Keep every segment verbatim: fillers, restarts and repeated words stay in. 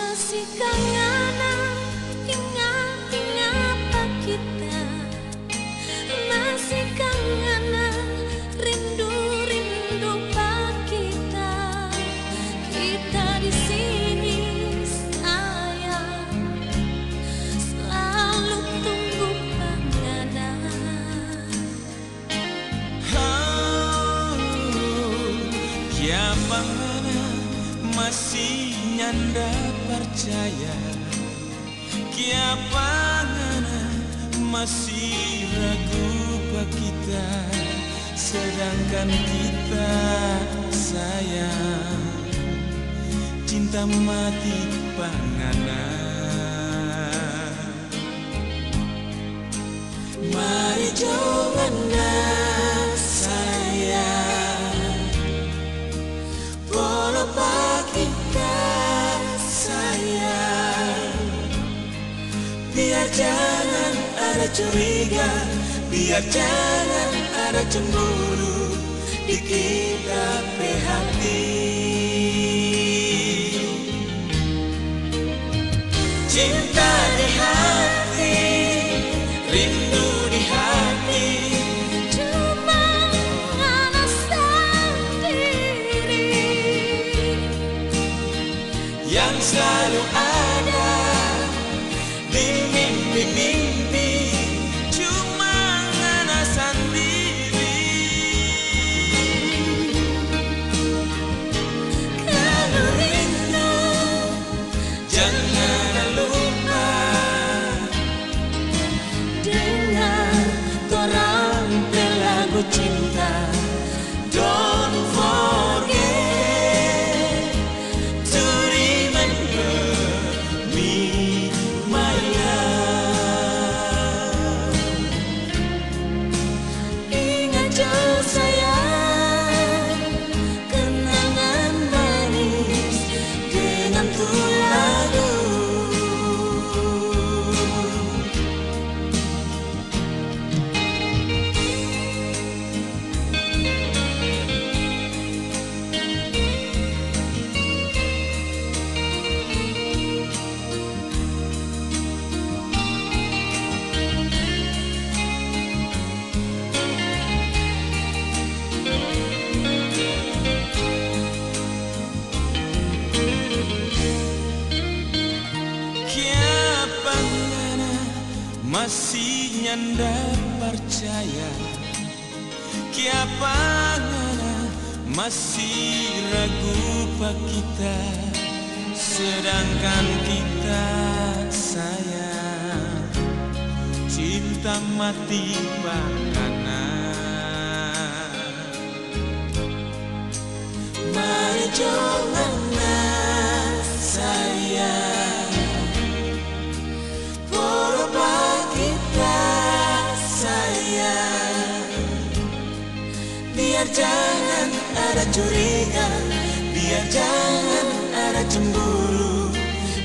Masih kangen, ingat-ingat pa kita. Masih kangen, rindu-rindu pa kita. Kita di sini, sayang, selalu tunggu pa ngana. Oh, kiapa ngana masih nyanda percaya? Kiapa ngana masih ragu pa kita? Sedangkan kita, sayang, cinta mati pa ngana. Mari jo ngana, sayang, polo pa kita, sayang. Biar jangan ada curiga, biar jangan ada cemburu di kita pe hati. Cinta di hati, rindu di hati, cuma ngana sandiri yang selalu ada di mimpi-mimpi, cuma ngana sandiri. Kalu rindu, jangan lupa dengar torang pe lagu cinta. Don't forget to remember me, my love. Ingat jo, sayang, kenangan manis dengan tu lagu. Kiapa ngana masih nyanda percaya? Kiapa ngana masih ragu pa kita? Sedangkan kita, sayang, cinta mati pa ngana. Mari jo ngana, sayang, polo pa kita, sayang. Biar jangan ada curiga, biar jangan ada cemburu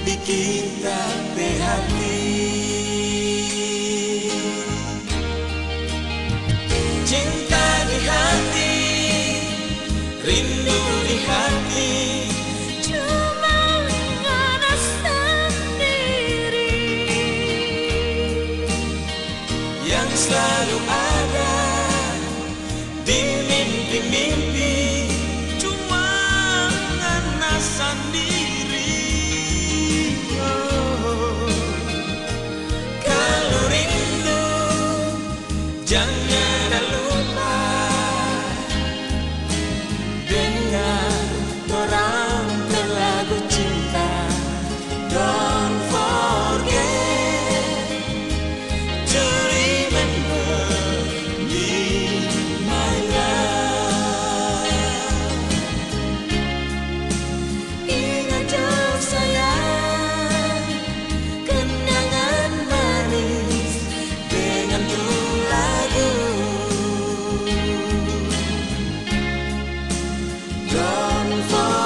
di kita pe hati. Cinta di hati, rindu di hati, cuma ngana sandiri yang selalu ada di mimpi-mimpi, cuma ngana sandiri. Oh. Kalu rindu, jangan lupa dengar torang pe lagu cinta. Don't forget to remember me, my love. Ingat jo, sayang, kenangan manis dengan tu lagu. Don't forget